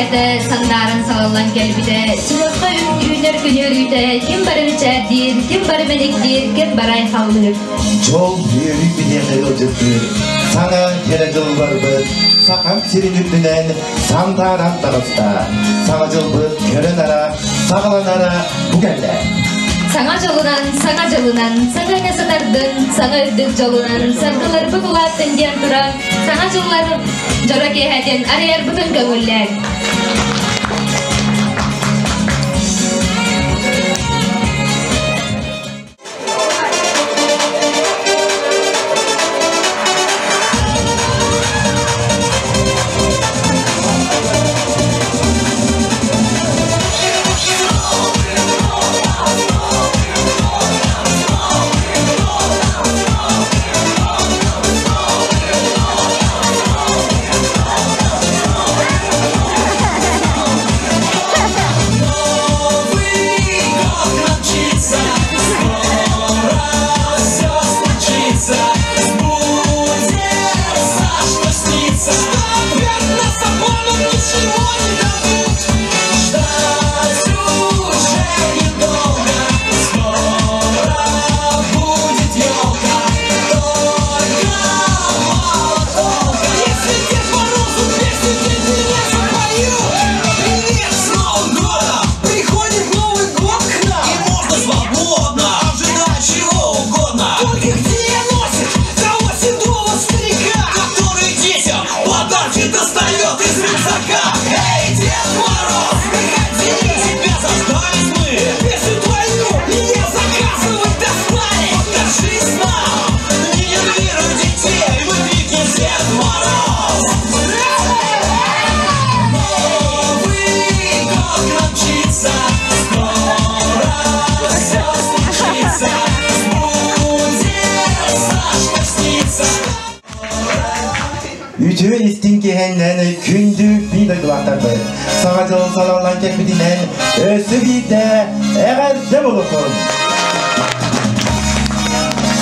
киэһэтэ сандааран салаллан кэлбитэ, сүрэххэ үүнэр күн үөрүүтэ, ким бары мичээрдиир, ким бары мэниктиир, ким бары айхаллыыр. Дьол үөрүү биһиэхэ ыалдьыттыыр, саҥа кэрэ дьылларбыт Сахам сирин үрдүнэн сандааран таҕыста. Саҥа дьылбыт көрө-нара, саҕаланара бу кэллэ. Саҥа дьолунан, саҥа дьылынан, саҥа сатардын, саҥа үрдүк дьолунан, саргыларбыт улааттын диэн туран, саҥа дьыллар дьоро киэһэтин арыйарбытын көҥүллээн. Үтүө истиҥ киһиннэн күндү биир дойдулаахтарбыт. Саҥа дьыл салаллан кэлбитинэн өссө биирдэ эҕэрдэ буолуохтун!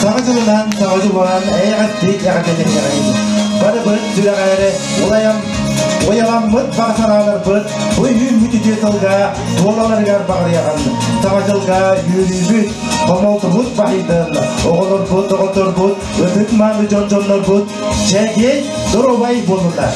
Саҥа дьылынан, саҥа дьылынан эйэҕэстик эҕэрдэлэниэҕиҥ. Барыбыт сүрэҕэр улайам уйаламмыт баҕа санааларбыт бу үүммүт үтүө сылга туолаларыгар баҕарыаҕын. Саҥа дьылга үөрүүбүт, хомолтубут баһыйдын, оҕолорбут, доҕотторбут, ытык мааны дьон дьоннорбут чэгиэн, доруобай буоллуннар.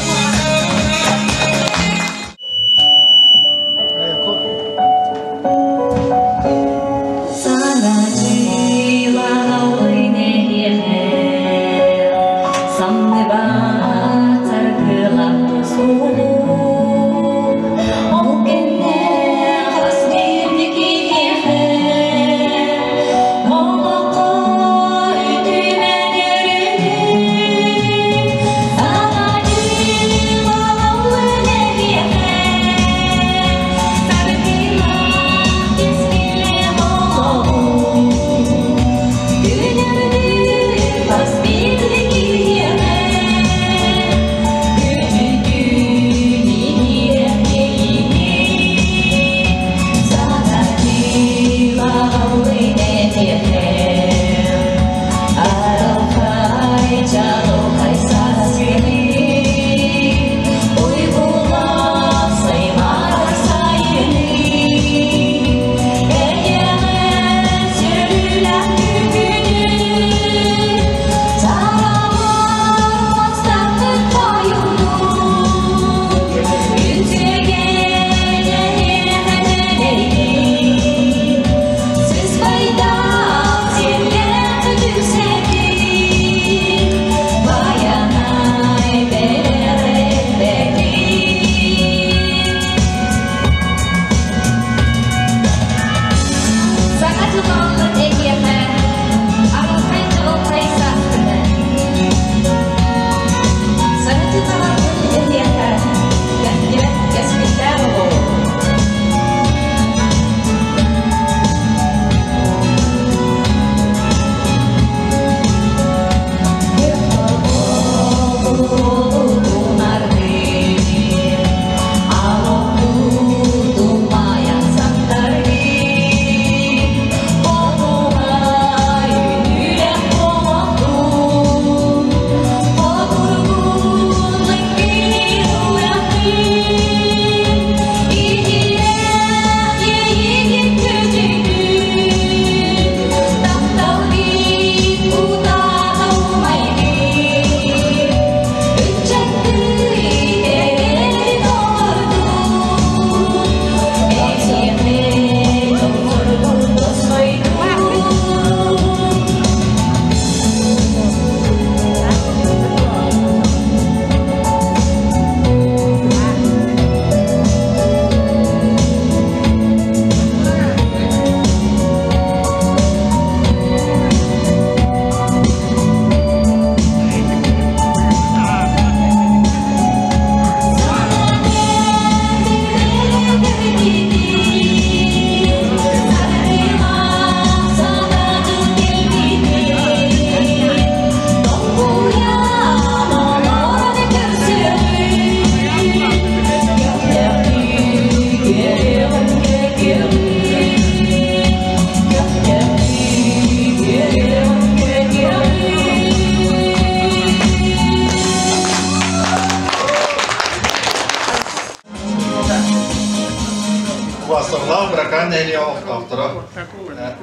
Быракаан нэһилиэгэ олохтоохторо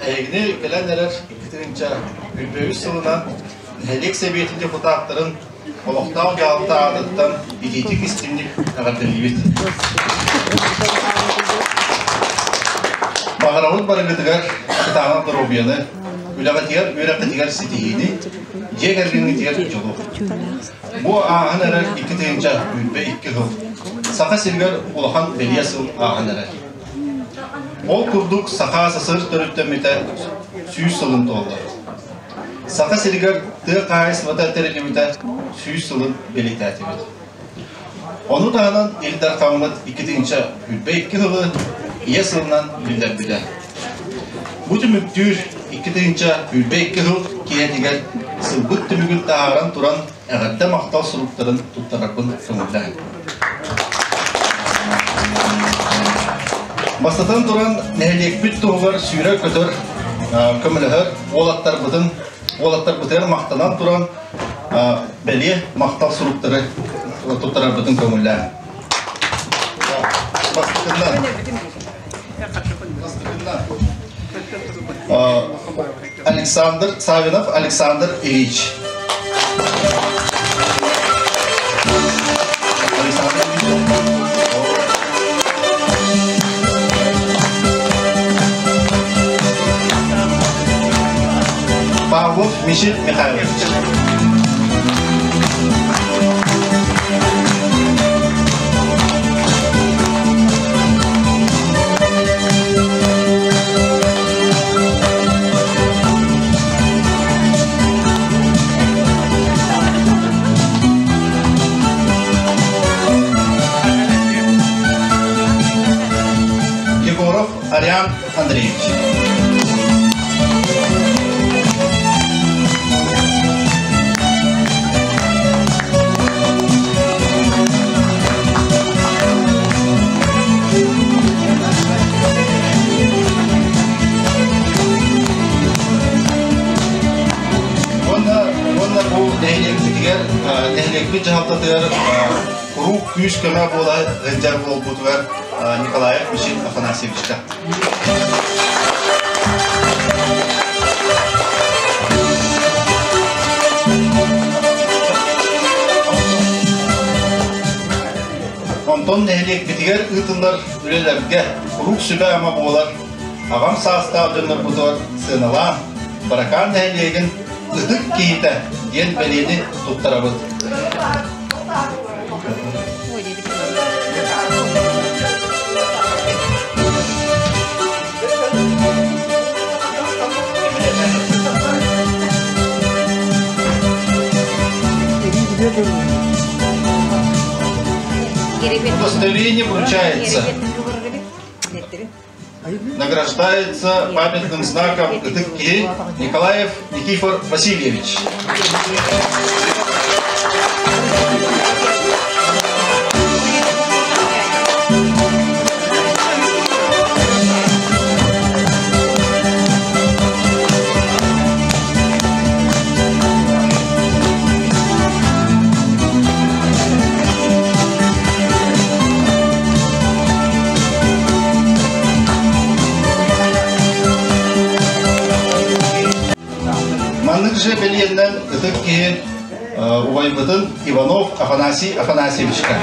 эһигини кэлэн эрэр 2023 сылынан нэһилиэк сэбиэтин депутаттарын олохтоох дьаһалта аатыттан итиитик истиҥник эҕэрдэлиибит. Баҕарабыт барыгытыгар кытаанах доруобуйаны, үлэҕитигэр, үөрэххитигэр ситиһиини, дьиэ кэргэҥҥитигэр дьолу. Бу ааһан эрэр 2022 сыл Саха сиригэр улахан бэлиэ сыл ааһан эрэр. Ол курдук Саха СССР төрүттэммитэ 100 сылын туолла. Саха сиригэр тыа хаһаайыстыбата тэриллибитэ 100 сылын бэлиэтээтибит. Ону таһынан Ил Дархаммыт 2022 сылы Ийэ сылынан биллэрбитэ. Бу түмүктүүр 2022 сыл киэһэтигэр сылбыт түмүгүн таһааран туран эҕэрдэ махтал суруктарын туттарарбын көҥүллээн. Бастатан туран, нэһилиэкпит туһугар сүүрэр-көтөр, көмөлөһөр уолаттарбытын уолаттарбытыгар махтанан туран бэлиэ махтал суруктары туттарарбытын көҥүллээн. Бастакыннан Александр Савинов Александр Ильич. Александр Ильич. Павлов Мишель Михайлович. Егоров Ариан Андреевич. Уонна уонна бу нэһилиэкпитигэр нэһилиэкпит дьаһалтатыгар куруук күүс-көмө буола сылдьар буолбутугар Николаев Мишин Афанасьевичка. Онтон нэһилиэкпитигэр ыытыллар үлэлэргэ куруук сүбэ-ама буолар аҕам саастаах дьоннорбутугар сыаналаан Баракаан нэһилиэгин ытык киһитэ диэн бэлиэни туттарабыт. Удостоверение вручается. Награждается памятным знаком Ытык киһи Николаев Никифор Васильевич. Маннык же бэлиэннэн ытык киһи убайбытын Иванов Афанасий Афанасьевичка.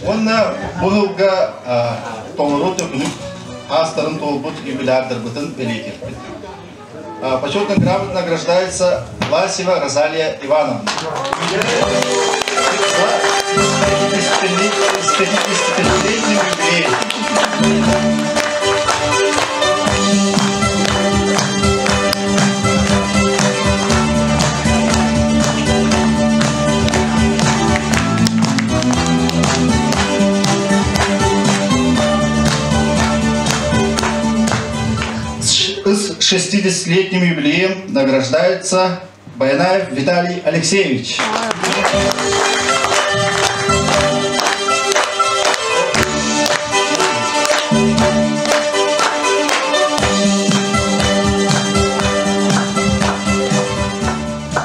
Уонна бу сылга толору төкүнүк аастарын туолбут юбилярдарбытын бэлиэтиэхпит. Почетной грамотой награждается Ласева Розалия Ивановна. С 55-летним юбилеем. 60-летним юбилеем награждается Баянаев Виталий Алексеевич.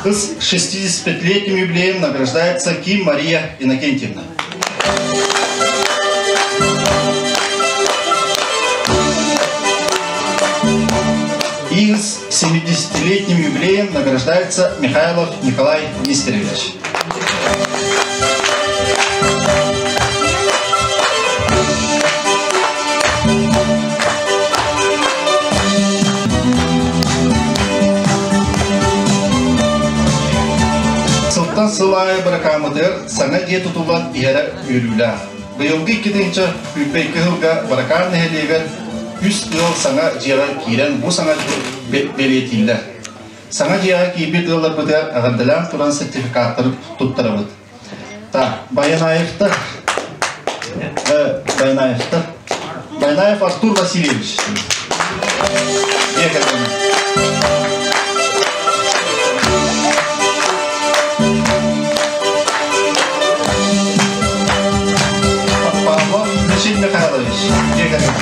С 65-летним юбилеем награждается Ким Мария Иннокентьевна. И с 70-летним юбилеем награждается Михайлов Николай Нестерович. Сылтан сыл аайы Быракааммытыгар саҥа дьиэ тутуллан иһэрэ үөрүүлээх. Быйылгы 2022 сылга Быракаан нэһилиэгэр үс ыал саҥа дьиэҕэ киирэн бу саҥа бэлиэтииллэр. Саҥа дьиэҕэ киирбит ыалларбытыгар эҕэрдэлээн туран сертификаттары туттарабыт. Так, Баянаевтар. Баянаевтар. Баянаев Артур Васильевич. Дьиэ кэргэнэ. Павлов Мишель Михайлович. Дьиэ кэргэнэ.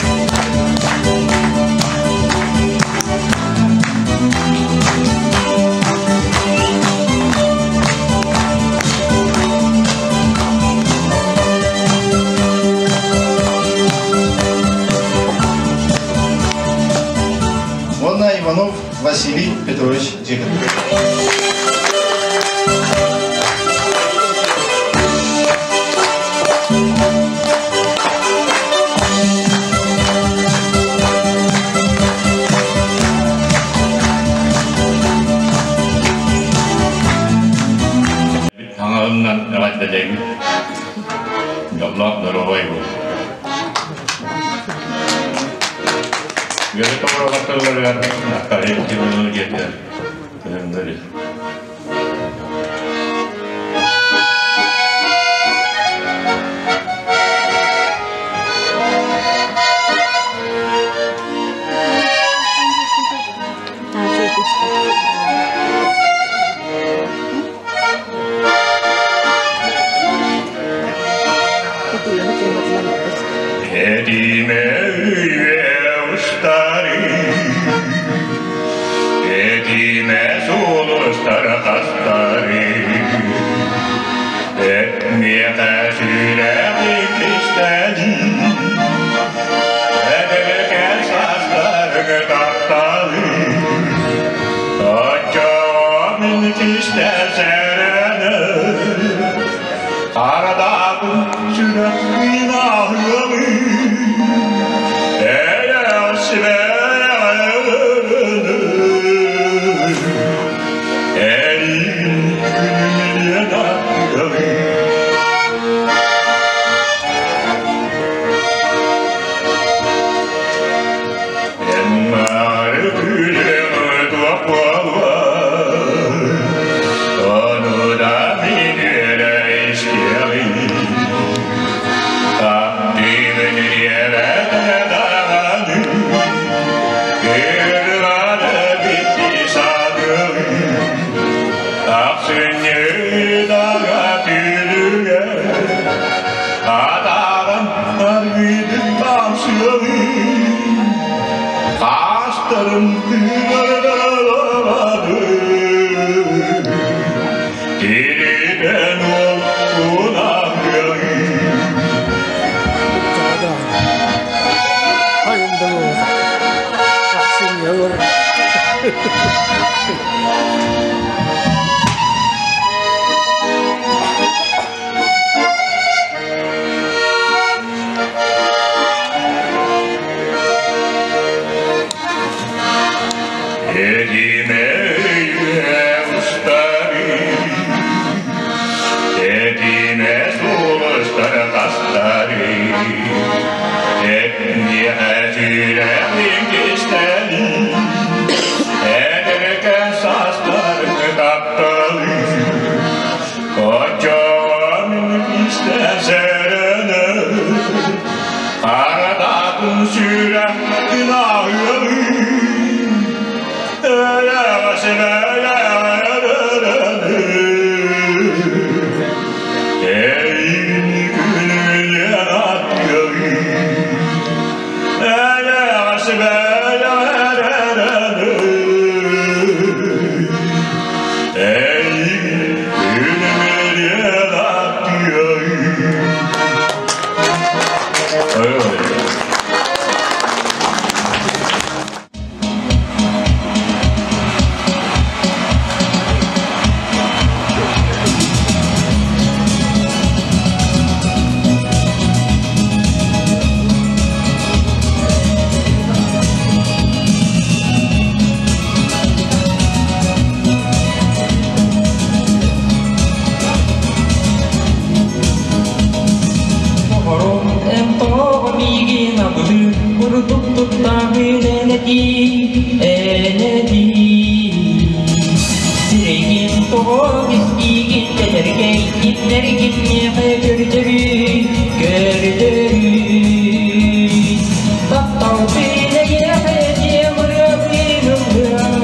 Уонна Иванов Василий Петрович Дьиэкин. Таҥаһынан эҕэрдэлээгит. Дьоллоох доруобай буол. Үөрэ тоҕуруохатталларыгар Наталья Тимоновна диэтэ кыһыннары. Этиме устары, этиме сулустар хастары, Этмиэхэ сүрэҕи кистэни, эдэркэ састаргы тапталы, Оччоҕо мин кистэсэрэнэ, Харадаабын сүрэхпин аһыамый, Эрин күнүмүн аттыгабын. Эн күлүм туох Ону да мин үөрэ истиэҕим. Таптыыбын диэбэтэ даҕаны, Кыырҕаны битти саныым. Ахсынньы даҕа түлүгэ, Атаҕым аргыйдык таҥсыаҕым. Хаастарым тыынаралаады, Тиритэн уол унахыаҕым. Этиме устары, этиме сулустар хастары, Этмиэхэ сүрэҕиҥ кистэни, эдэркэ саастаргы тапталы, Оччоҕо мин истэсэрэнэ, Харадаатын сүрэхпин аһыаҕым. Оҕорум эн тоҕо миигин абылыы курдук туттаҕын эн этии, эн этии. Сирэйгин тоҕо кистиигин тэтэркэй кимнэргин миэхэ көрдөрүй, көрдөрүй. Таптал эйиэхэ диэм ырыабын ыллыам,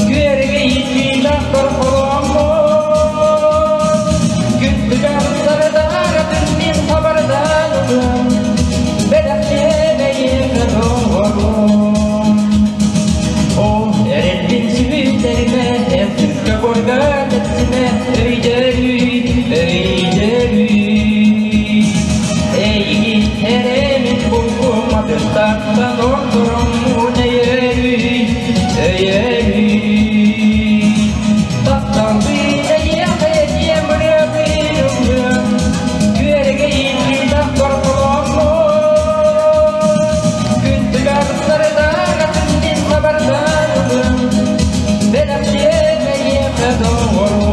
күөрэгэй тыынахпар холооммун. Күн сардаратын мин хабардаан ылыам, бэлэхтиэм эйиэхэ доҕорум. О, эрэлбин сүтэрмэ, эн сиргэ борга тэпсимэ, өйдөрүй, өйдөрүй. Эйигин эрэмин булгуматыттан ордороммун өйөрүй, өйөрүй. Тапталбын эйиэхэ диэм ырыабын ыллыам, күөрэгэй тыынахпар холооммун. Күн тыгар сардаратын мин хабардаан ылыам, бэлэхтиэм эйиэхэ доҕорум.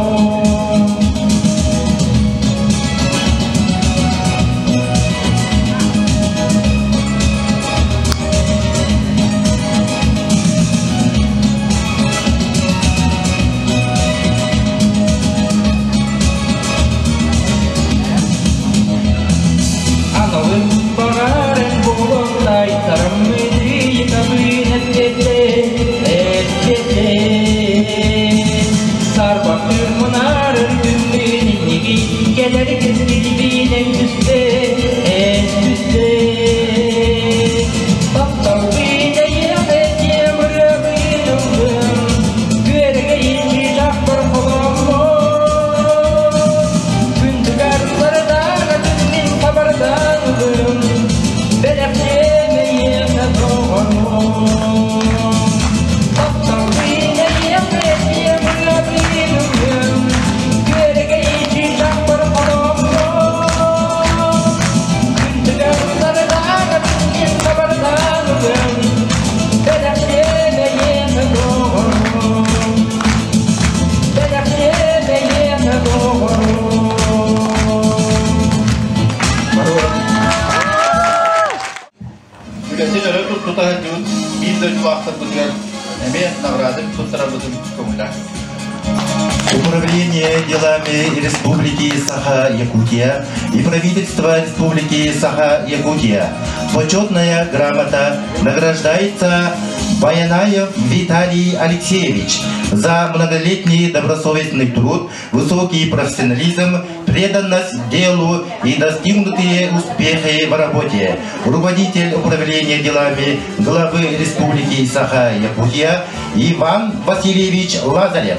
Аналым баҕаран буолан таайтараммын ыйытабын эппиэтэ, эппиэтэ. Сарбахтыыр мунаарар күммүн инники кэлэр кэскилбин эн түсте, эн түсте. Тапталбын эйиэхэ диэм ырыабын ыллыам, күөрэгэй тыынахпар холооммун. Күн тыгар сардаратын мин хабардаан ылыам, бэлэхтиэм эйиэхэ доҕорум. Тапталбын эйиэхэ диэм ырыабын ыллыам, күөрэгэй тыынахпар холооммун. Күн тыгар сардаратын мин хабардаан ылыам, бэлэхтиэм эйиэхэ доҕорум. Бэлэхтиэм эйиэхэ доҕорум. Үлэтин өрө тута сылдьыбыт биир дойдулаахтарбытыгар эмиэ награда туттарарбытын көҥүллээх. Управление делами Республики Саха-Якутия и правительство Республики Саха-Якутия. Почетная грамота награждается Баянаев Виталий Алексеевич за многолетний добросовестный труд, высокий профессионализм, преданность делу и достигнутые успехи в работе. Руководитель управления делами главы Республики Саха-Якутия Иван Васильевич Лазарев.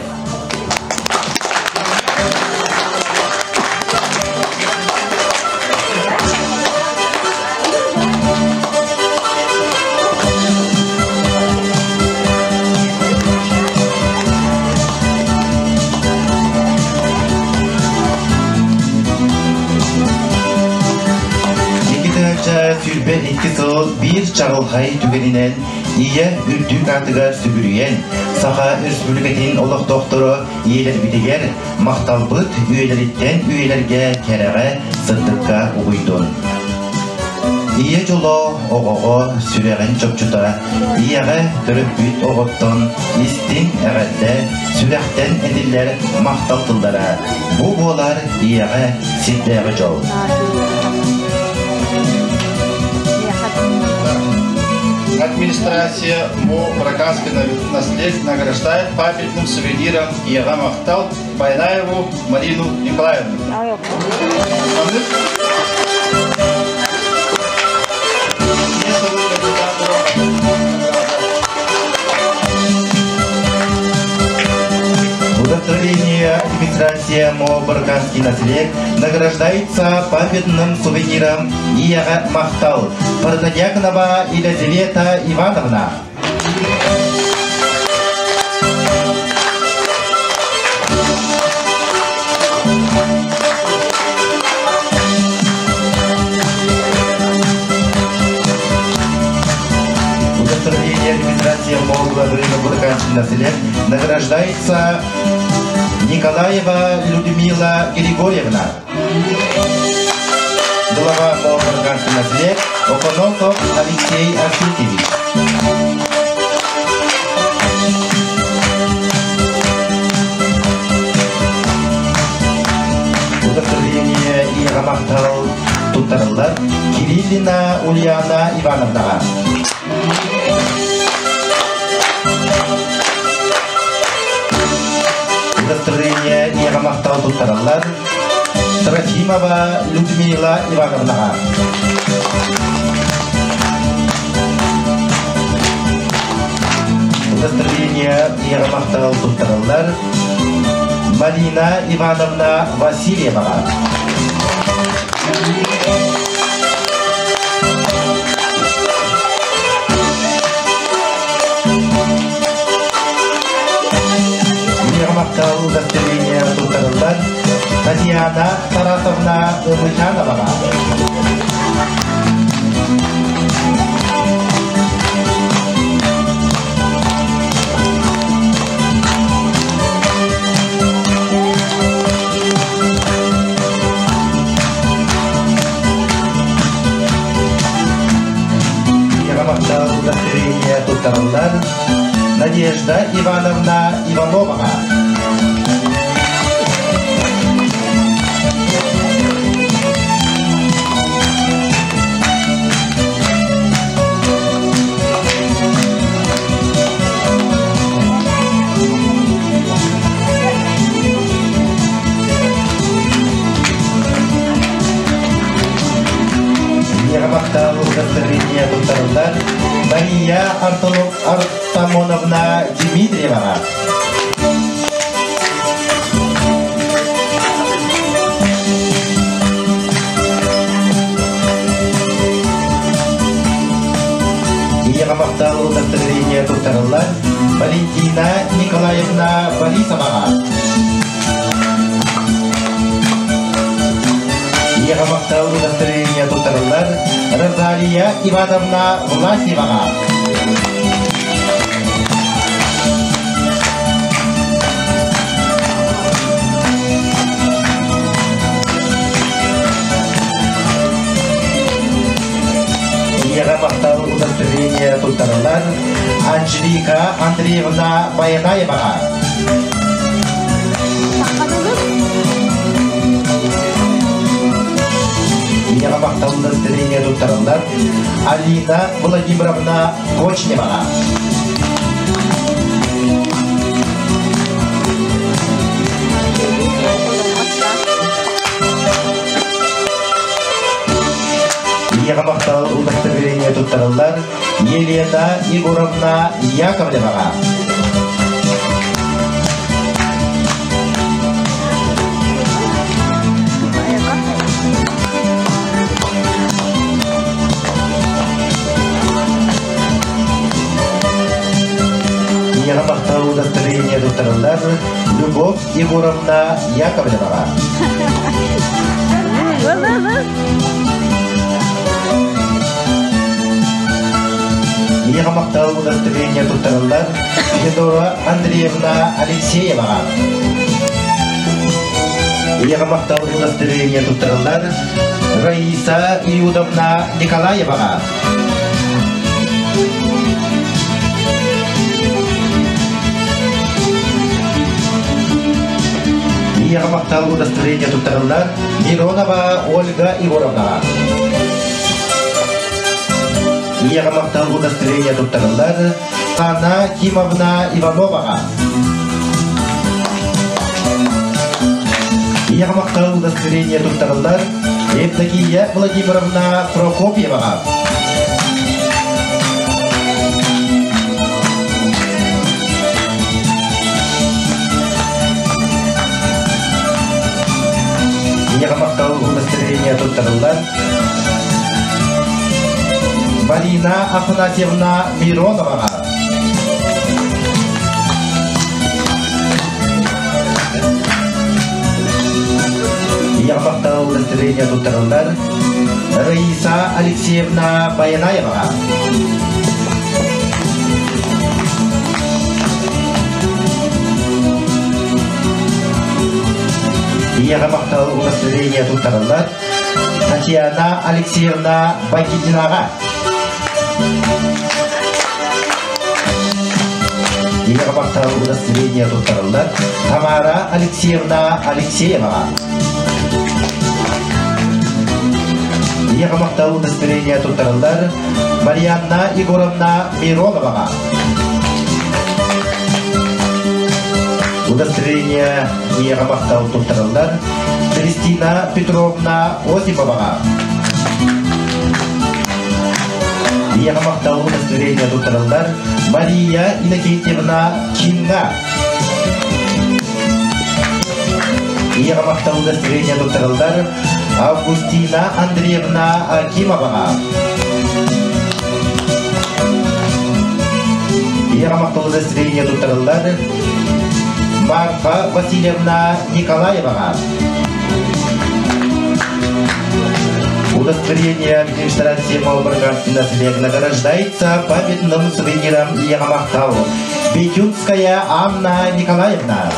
2 сыл биир чаҕылхай түгэнинэн ийэ үрдүк аатыгар сүгүрүйэн, Саха Өрөспүүбүлүкэтин олохтоохторо ийэлэрбитигэр махталбыт үйэлэриттэн үйэлэргэ кэрэҕэ, сырдыкка угуйдун. Ийэ дьоло оҕоҕо сүрэҕин чопчута, ийэҕэ төрөппүт оҕоттон истиҥ эҕэрдэ, сүрэхтэн этиллэр махтал тыллара. Бу буолар ийэҕэ сирдээҕи дьол. Администрация МО Прокаски наследие награждает памятным сувениром Ийэҕэ махтал Байнаеву Марину Николаевну. Маннык администрация МО Барканский наслед награждается памятным сувениром Ияга Махтал Протодьяконова Елизавета Ивановна. Удостоверение администрации МО главы Барканский наслед награждается Николаева Людмила Григорьевна. Глава МО Барканский наслед Оконосов Алексей Арсентьевич. Удостоверение Ийэҕэ махтал туттарыллар Кириллина Ульяна Ивановнаҕа. Удостоверение Ийэҕэ махтал туттараллар Трофимова Людмила Ивановнаҕа. Удостоверение Ийэҕэ махтал туттараллар Марина Ивановна Васильеваҕа. Ийэҕэ махтал удостоверение туттарыллар Татьяна Тарасовна Ымычановаҕа. Ийэҕэ махтал удостоверение туттарыллар Надежда Ивановна Ивановаҕа. Ийэҕэ махтал удостоверение туттарыллар Мария Артамоновна Дмитриеваҕа. Ийэҕэ махтал удостоверение туттарыллар Валентина Николаевна Борисоваҕа. Ийэҕэ махтал удостоверение туттарыллар Розалия Ивановна Власьеваҕа. Ийэҕэ махтал удостоверение туттарыллар Анжелика Андреевна Баянаеваҕа. Ийэҕэ махтал удостоверение туттарыллар Алина Владимировна Кочневаҕа. Ийэҕэ махтал удостоверение туттарыллар Елена Егоровна Яковлеваҕа. Ийэҕэ махтал удостоверение туттарыллар Любовь Егоровна Яковлеваҕа. Ийэҕэ махтал удостоверение туттарыллар Федора Андреевна Алексееваҕа. Ийэҕэ махтал удостоверение туттарыллар Раиса Иудовна Николаеваҕа. Ийэҕэ махтал удостоверение туттарыллар Миронова Ольга Егоровнаҕа. Ийэҕэ махтал удостоверение туттарыллар Анна Кимовна Ивановаҕа. Ийэҕэ махтал удостоверение туттарыллар Евдокия Владимировна Прокопьеваҕа. туттарыллар Марина Афанасьевна Мироноваҕа. Ийэҕэ удостоверение туттарыллар Раиса Алексеевна Баянаеваҕа. Ийэҕэ махтал удостоверение туттарыллар Татьяна Алексеевна Байгидинаҕа. Ийэҕэ махтал удостоверение туттарыллар Тамара Алексеевна Алексееваҕа. Ийэҕэ махтал удостоверение туттарыллар Марианна Егоровна Мироноваҕа. Удостоверение ийэҕэ махтал туттарыллар Кристина Петровна Осиповаҕа. Ийэҕэ махтал удостоверение туттарыллар Мария Иннокентьевна Кинга. Ийэҕэ махтал удостоверение туттарыллар Августина Андреевна Акимоваҕа. Ийэҕэ махтал удостоверение туттарыллар Марфа Васильевна Николаеваҕа. Удостоверение администрации Малбарганский наследие награждается памятным сувениром Ийэҕэ махтал Бетюнская Анна Николаевна.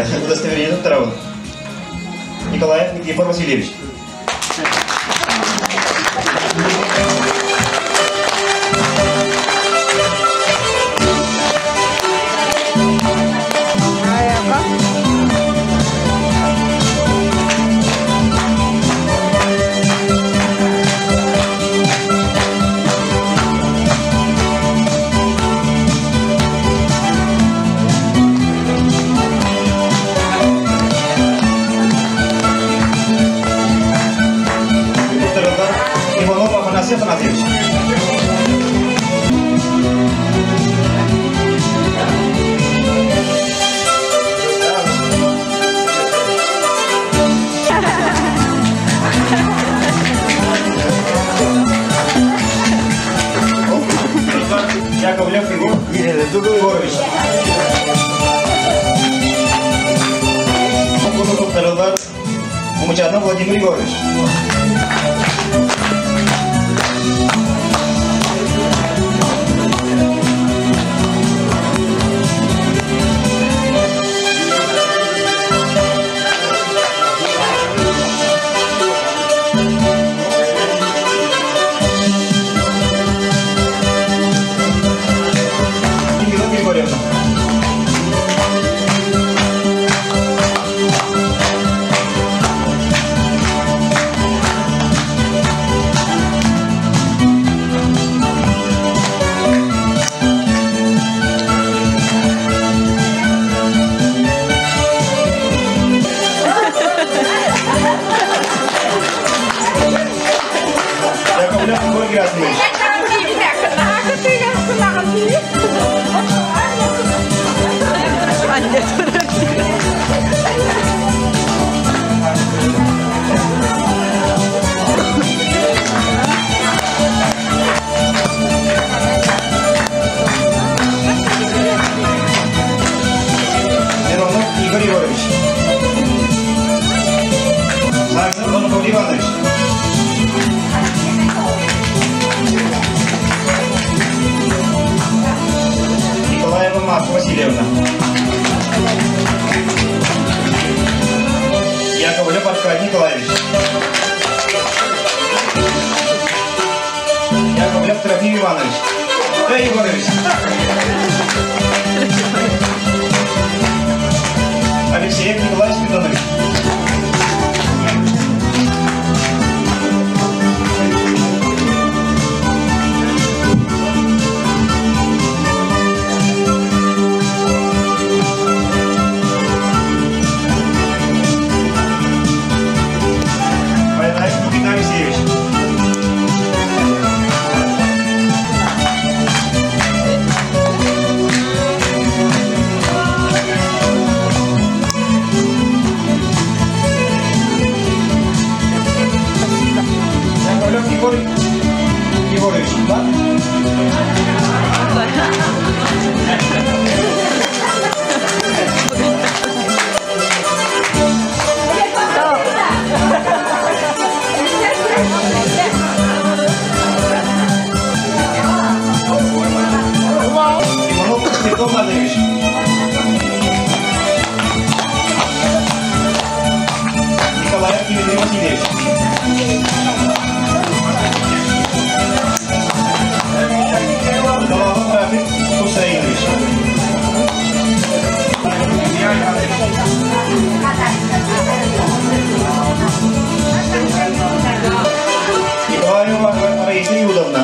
Удостоверение туттарабын. Николаев Никифор Васильевич. Туттарыллар Иванов Афанасий Афанасьевич. Яковлев Егор Егорович. Туттарыллар Умучанов Владимир Егорович. Людмила Григорьевна. Яковлев Егор Герасимович. Миронов Игорь Егорович. Саксов Анатолий Иванович. Николаева Марфа Васильевна. Яковлев Аркадий Николаевич. Яковлев Трофим Иванович. Эй, Егорович. Алексеев Николай Спиридонович. Байнаев Никита Алексеевич. Яковлев Егор Егорович. Да? Иванов Сергей Владимирович. Николаев Дмитрий Васильевич. Головов Рафик Хусаинович. Николаева Раиса Юдовна.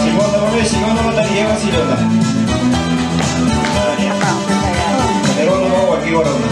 Семенова, Семенова Дарья Васильевна. Миронова Ольга Егоровна.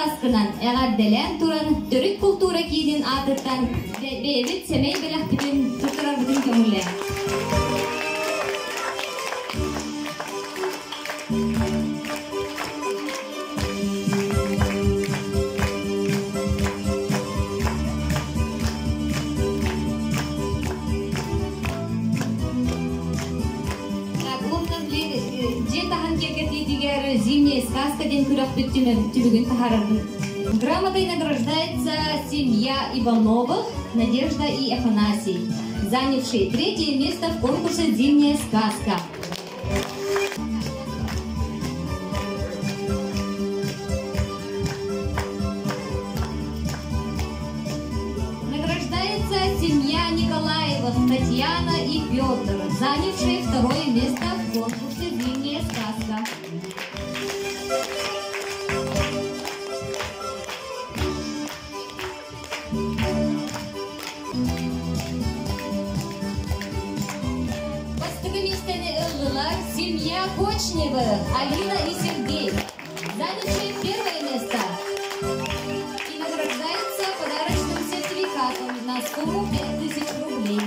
сааскынан эҕэрдэлээн туран төрүт култуура киинин аатыттан бэйэбит сэмэй бэлэхпитин туттарарбытын көҥүллээ. Дьиэ таһын киэргэтиитигэр «Зимняя сказка» диэн күрэхпит түмүгүн таһаарарбын. Грамотой награждается семья Ивановых, Надежда и Афанасий, занявшие третье место в конкурсе «Зимняя сказка». Награждается семья Николаевых, Татьяна и Петр, занявшие второе место в конкурсе «Зимняя сказка». Бастакы миэстэни ыллылар семья Кочневых, Алина и Сергей, занявшие первое место. И награждаются подарочным сертификатом на сумму 5000 рублей.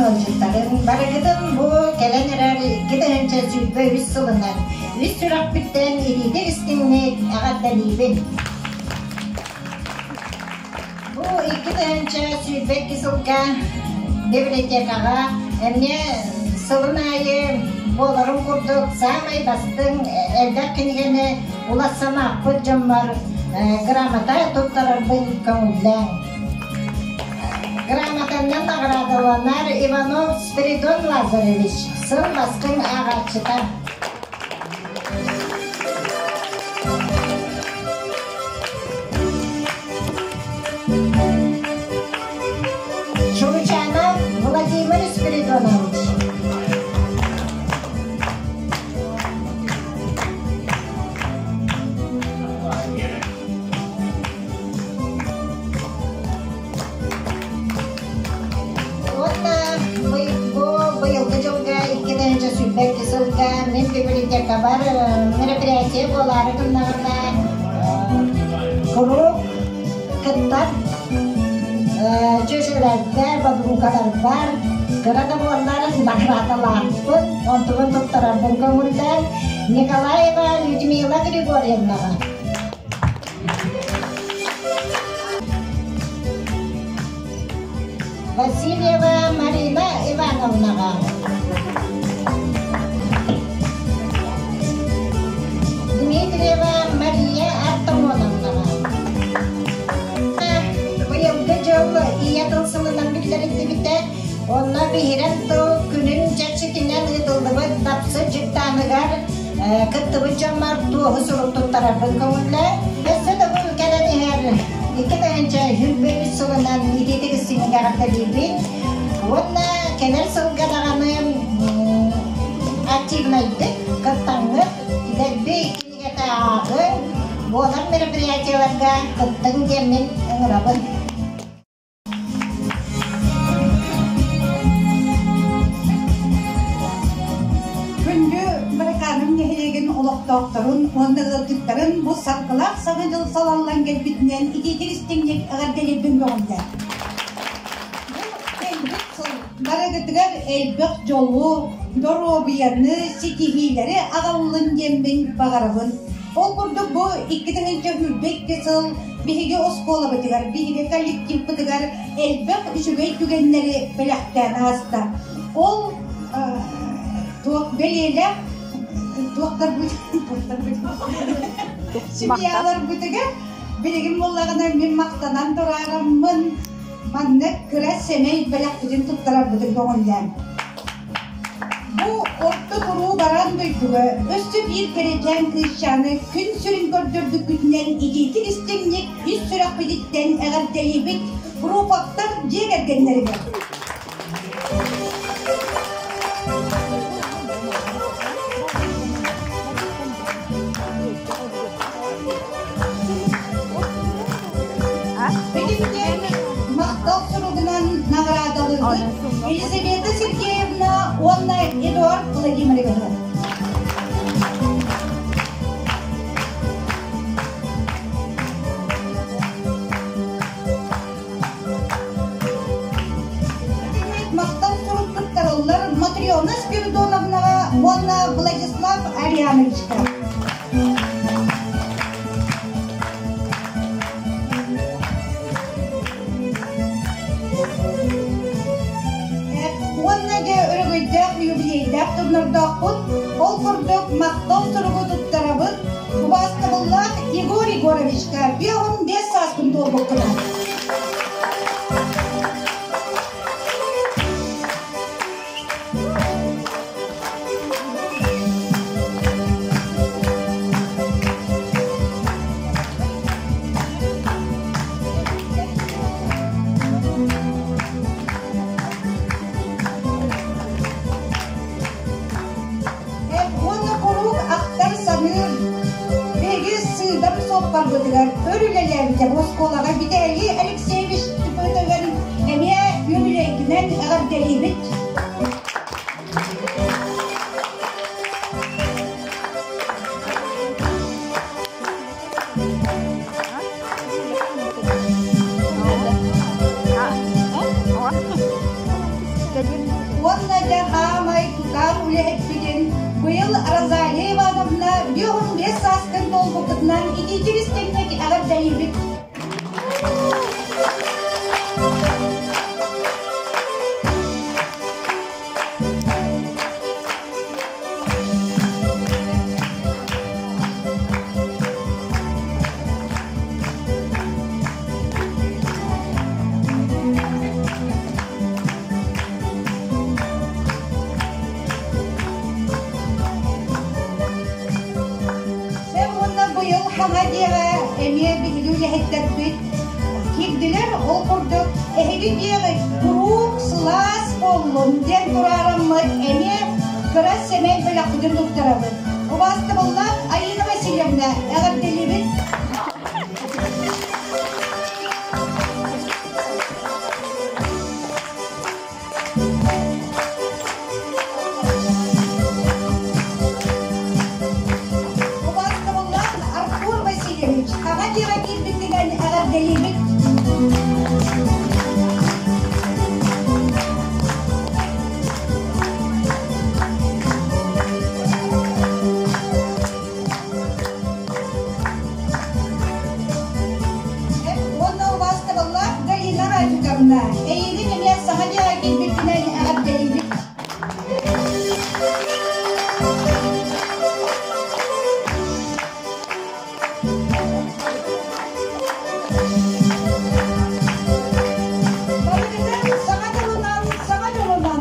Ыалдьыттарын барыгытын бу кэлэн эрэр 2 2023 сылынан үс сүрэхпиттэн илиитик истиҥник эҕэрдэлиибин. Бу 2022 сылга библиотекаҕа эмиэ сылын аайы буоларын курдук саамай бастыҥ элбэх кинигэни уларсан аахпыт дьоммор грамота туттарарбын көҥүллээҥ. Грамотаннан наҕараадаланар Иванов Спиридон Лазаревич, сыл бастыҥ ааҕааччыта. Мин библиотекабар мероприятие буолаары гыннаҕына куруук кыттар чүөчэлэрбэр, подругаларбар кыра да буоллар наградалаахпын, онтубун туттарарбын көҥүллээн Николаева Людмила Григорьевнаҕа. Васильева Марина Ивановнаҕа. Дмитриева Мария Артамоновнаҕа. Быйылгы дьыл Ийэ тыл сылынан биллэриллибитэ. Онно биһирэм тыл күнүн чэрчитинэн ыытыллыбыт Дапсы дьыктааныгар кыттыбыт дьоммор туоһу сурук туттарарбын көҥүллээн, өссө төгүл кэлэн иһэр 2023 сылынан итиитик истиҥник эҕэрдэлиибин уонна кэлэр сылга даҕаны активнайдык кыттаҥҥыт, дэлби кинигэтэ ааҕыҥ, буолар мероприятиеларга кыттыҥ диэммин ыҥырабын. Күндү Бараканым нэһилиэгин олохтоохторун уонна ыалдьыттарын бу саргылаах Саҥа дьыл салаллан кэлбитинэн итиитик истиҥник эҕэрдэлиирбин көҕүллээн. Бу кэлбит сыл барыгытыгар элбэх дьолу, доруобуйаны, ситиһиилэри аҕаллын диэммин баҕарабын. Ол курдук бу 2022 сыл биһиги оскуолабытыгар, биһиги коллективпытыгар элбэх үчүгэй түгэннэри бэлэхтээн ааста. Ол туох бэлиэлээх туохтарбыт семьяларбытыгар билигин буоллаҕына мин махтанан тураараммын маннык кыра сэмэй бэлэхпитин туттарарбытын көҥүллээн. Бу орто туруу баран дойдуга өссө биир кэрэчээн кыысчааны күн сүрүн көрдөрбүккүтүнэн итиитик истиҥник ис сүрэхпититтэн эҕэрдэлиибит Руфовтар дьиэ кэргэннэригэр. Бүтүннээн махтал суругунан наҕараадалыыбыт Елизавета Сергеевна уонна Эдуард Владимирович. Махтал сурук туттарыллар Матрена Спиридоновнаҕа уонна Владислав Ариановичка. Уонна дьэ өрөгөйдөөх юбилейдаах дьоннордоохпут. Ол курдук махтал суругу туттарабыт. Убаастабыллаах Егор Егоровичка 55 сааспын туолбуккуна. Уонна куруук ахтар-саныыр биһиги сыыдам суоппарбытыгар өр үлэлээбитэ оскуолаҕа Виталий Алексеевич Тупытовын эмиэ юбилейгинэн эҕэрдэлиибит. Уонна дьэ хаамай тутаах үлэһиппитин быйыл Розалия Ивановна 55 сааскын туолбуккутунан итиитик истиҥник эҕэрдэлиибит. Сэ уонна быйыл хаҥа диэҕэ эмиэ биһиги үлэһиттэрбит киирдилэр. Ол курдук эһиги диэҕи куруук сылаас буоллун диэн тураараммыт эмиэ кыра сэмэй бэлэхпитин туттарабыт. Убаастабыллаах Айыына Васильевна, эҕэрдэлиибит! Ивановна, эйигин эмиэ саҥа дьиэҕэ киирбиккинэн эҕэрдэлиибит. Барыгытын саҥа дьолунан, саҥа дьолунан!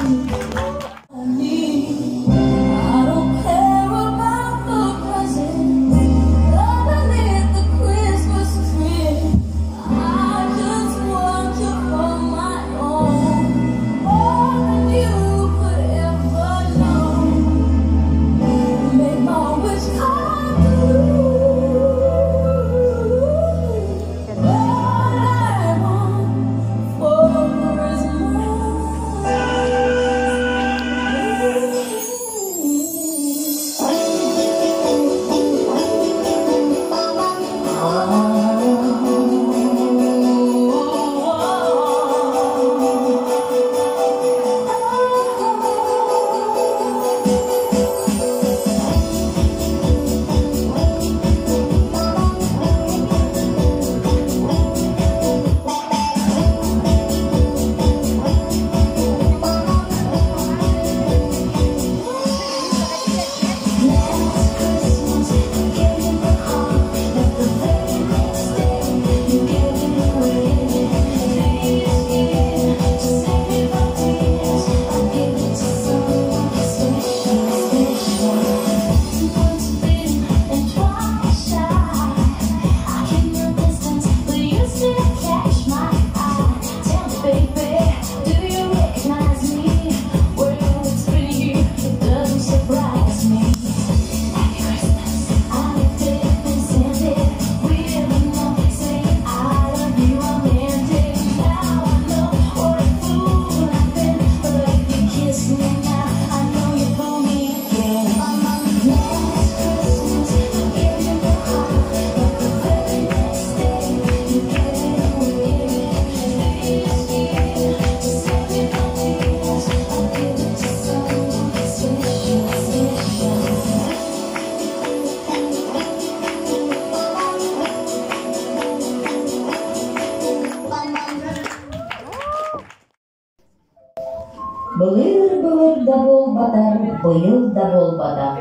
Былыр-былыр да буолбатар, быйыл да буолбатах,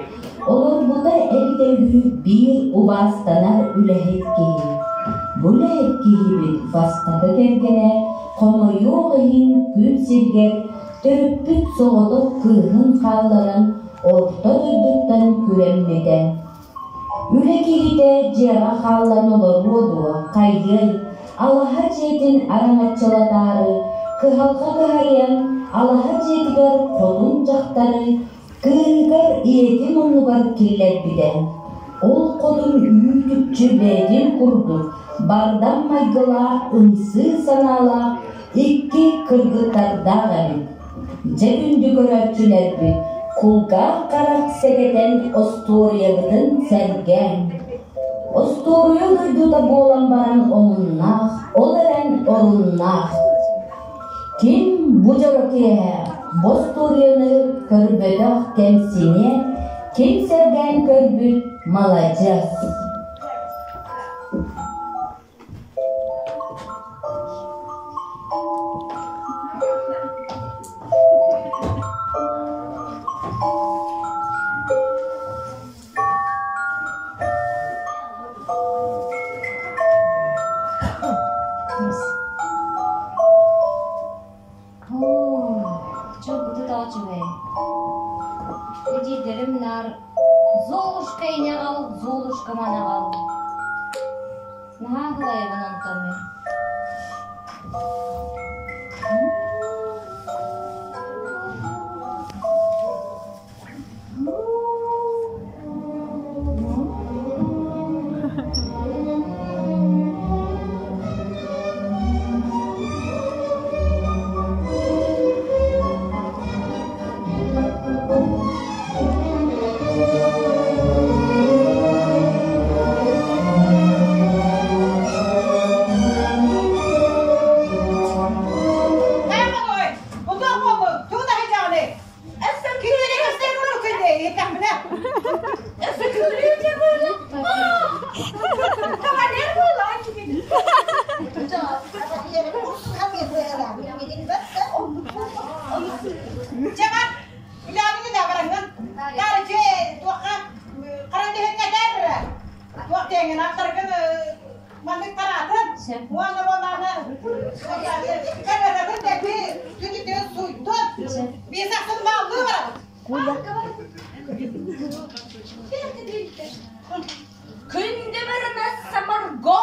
олорбута эбитэ үһү биир убаастанар үлэһит киһи. Бу үлэһит киһибит бастакы кэргэнэ хомойуох иһин күн сиригэр төрөппүт соҕотох кыыһын хаалларан орто дойдуттан күрэммитэ. Үлэ киһитэ дьиэҕэ хааллан олоруо дуо, хайыай, алаһа дьиэтин араҥаччылатаары, кыһалҕа кыһарыйан алаһа дьиэтигэр хотун дьахтары кыыһыгар ийэтин оннугар киллэрбитэ. Ол хотун үүт-үкчү бэйэтин курдук бардам майгылаах, ымсыы санаалаах икки кыргыттардаах эбит. Дьэ күндү көрөөччүлэрбит, кулгаах-харах сэгэтэн остуоруйабытын сэргээҥ. Остуоруйа дойдута буолан баран омуннаах, ол эрэн оруннаах. Ким бу дьоро киэһэ бу остуоруйаны көрбөтөх кэмсиниэ, ким сэргээн көрбүт маладьыас. Чуҥкуту тоҕо үчүгэй. Эдьиийдэрим наар Золушка инэҕэл, Золушка манаҕал. Наһаа кылайабын онтон мин. Карататын тэпи түтүтүн суйдун. Биэс ахсын бааллыы барабыт. Күндү барына Самарго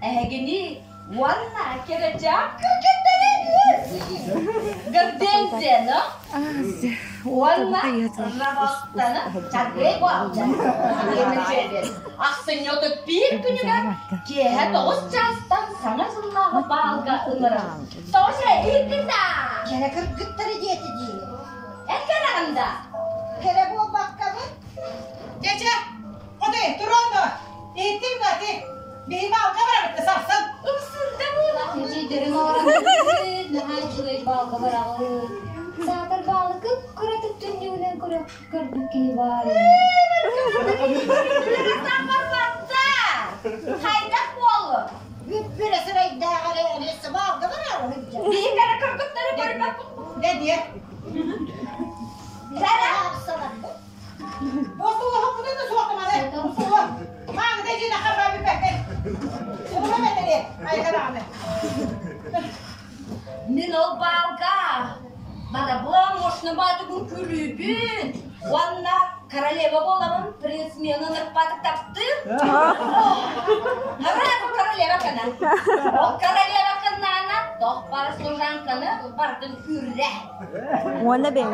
эһигини уонна кэрэчээх кыргыттарын Гордензияны уонна Равостаны чаргый Ахсынньы 31 күнүгэр киэһэ 9 чаастан саҥа сыллааҕы баалга ыҥырар. Тоҕус эрэ иһиттин да? Кэрэ кыргыттары диэти дии. Эн кэрэҕин да? Кэрэ буолбаккабын. Чэ-чэ, хотой, туруону. Иһиттиҥ да ти? Биһи баалга барабыт сарсын. Ымсырда буола. Эдьиийдэрим оҥорон наһаа үчүгэй баалга бараҕыт. Саатар баалы кып-кыратык түннүгүнэн көрбүт киһи баар. Хайдах буолу? Бүппүрэ сырайдаах эрэ эрэ баалга бараҕыт. Биһи кэрэ кыргыттары көрбөппүт. Не диэ? Кэрэ. Остуолуһуппутун да суохтуманы. Остуолу. Мааҥыта дьиэ харбаа бүппэккин. Ула бэтэрэ, айгарааны. Мин ол баалга барабыам мошноматыгын күлүүбүн уонна королева буоламын принц миэнин ырпатык таптыыр. Королева королева кына. Ол королева кыннаана тох бары служанканы бардын үррэ. Уонна бэйэҥ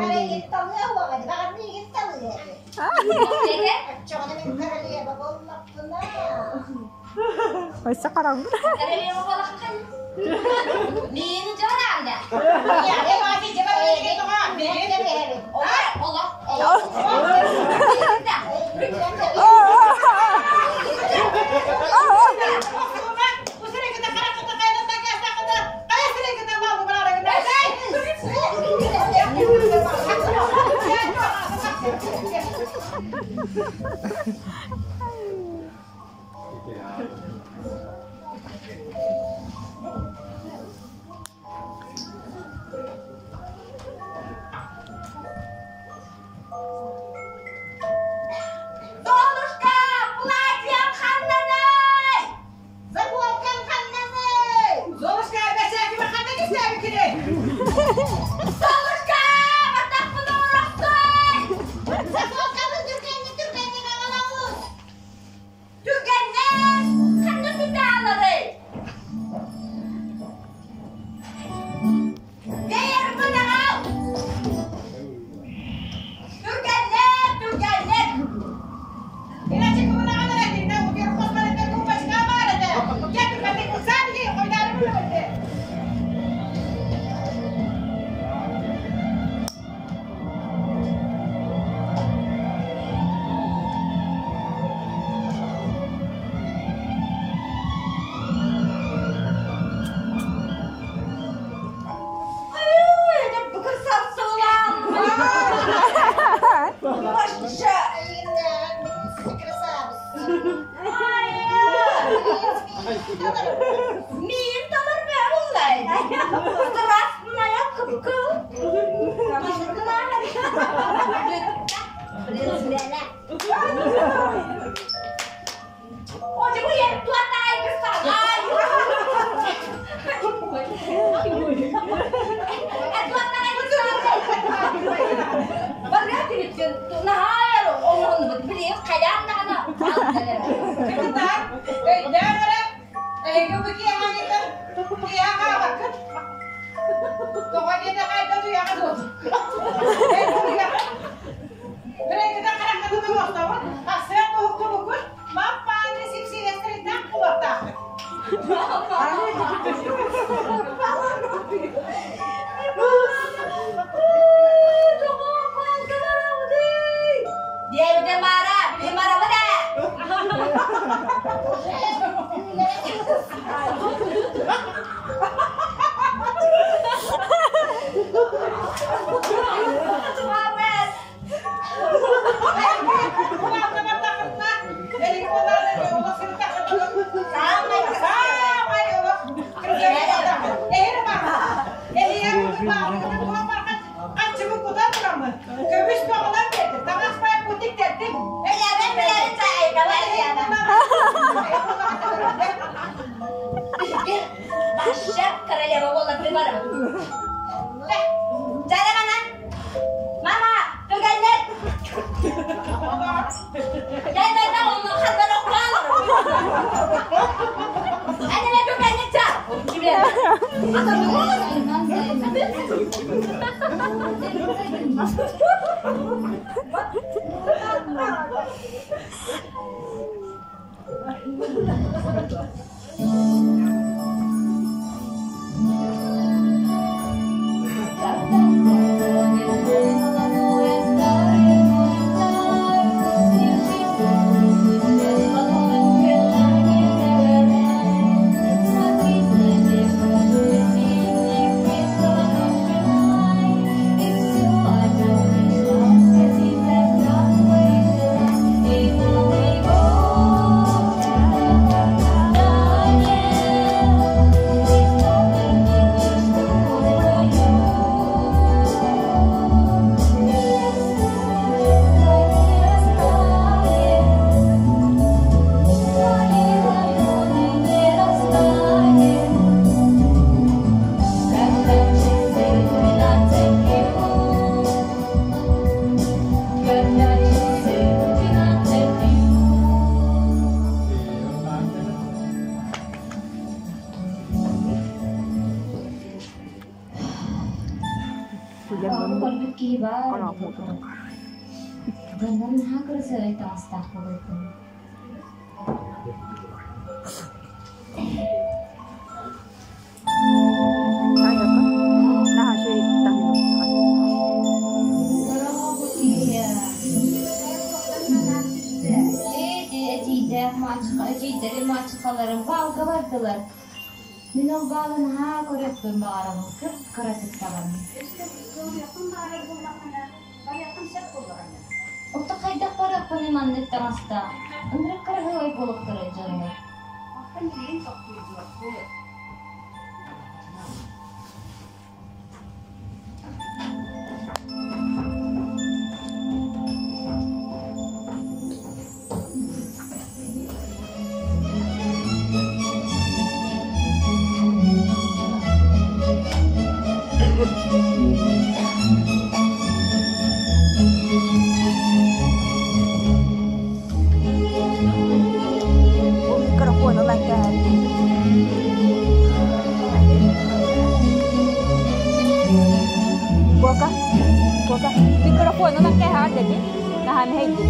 Талыа уоҕа, баҕар миигин талыа. Оччоҕуна мин королева буоллахпына. Өссө хараҥыр. Королева буолаххын. Миини дьараанда. Ола, ола, ола. Золушка, платьем ханнаный! Заколкам ханнаный! Золушка, Золушка, батаппын урахсай! Заколкабын түргэнни түргэнни аҕалабыт! Түргэннэн, ханна сүтаалары? Бэйэрбин аҕал! Түргэннэн, түргэннэн! Ай, это бүгін сарсылан! Башча! Мин талар бэ уллай. Страстная кып-кыл. Диэбитэ Мара, били Марабыда! Көмүс көҕүлэн биэрдим, таҥас баай бутик тэрдим. Баша королева болатын. Барабын. Чэ, Мама, түгэннэр! Кэлбэтэх онно ханна Әнеме түгэннэр ча! Көрбүт киһи бар. Дьоннорун наһаа кырасыабай таҥастаах буолуохтун. Эдьиийдэрим маччыкаларым баалга бардылар. Мин ол баалы наһаа көрүөхпүн баҕарабын, кып-кыратык даҕаны. Отто хайдах барыахпыный маннык таҥастаах? Ынырык кыраһыабай буолуохтара дьоннор. Микрофон ылан кэһэр. Буока, буока, микрофон ылан кэһэҕин дэти, наһаа мэһэйдии.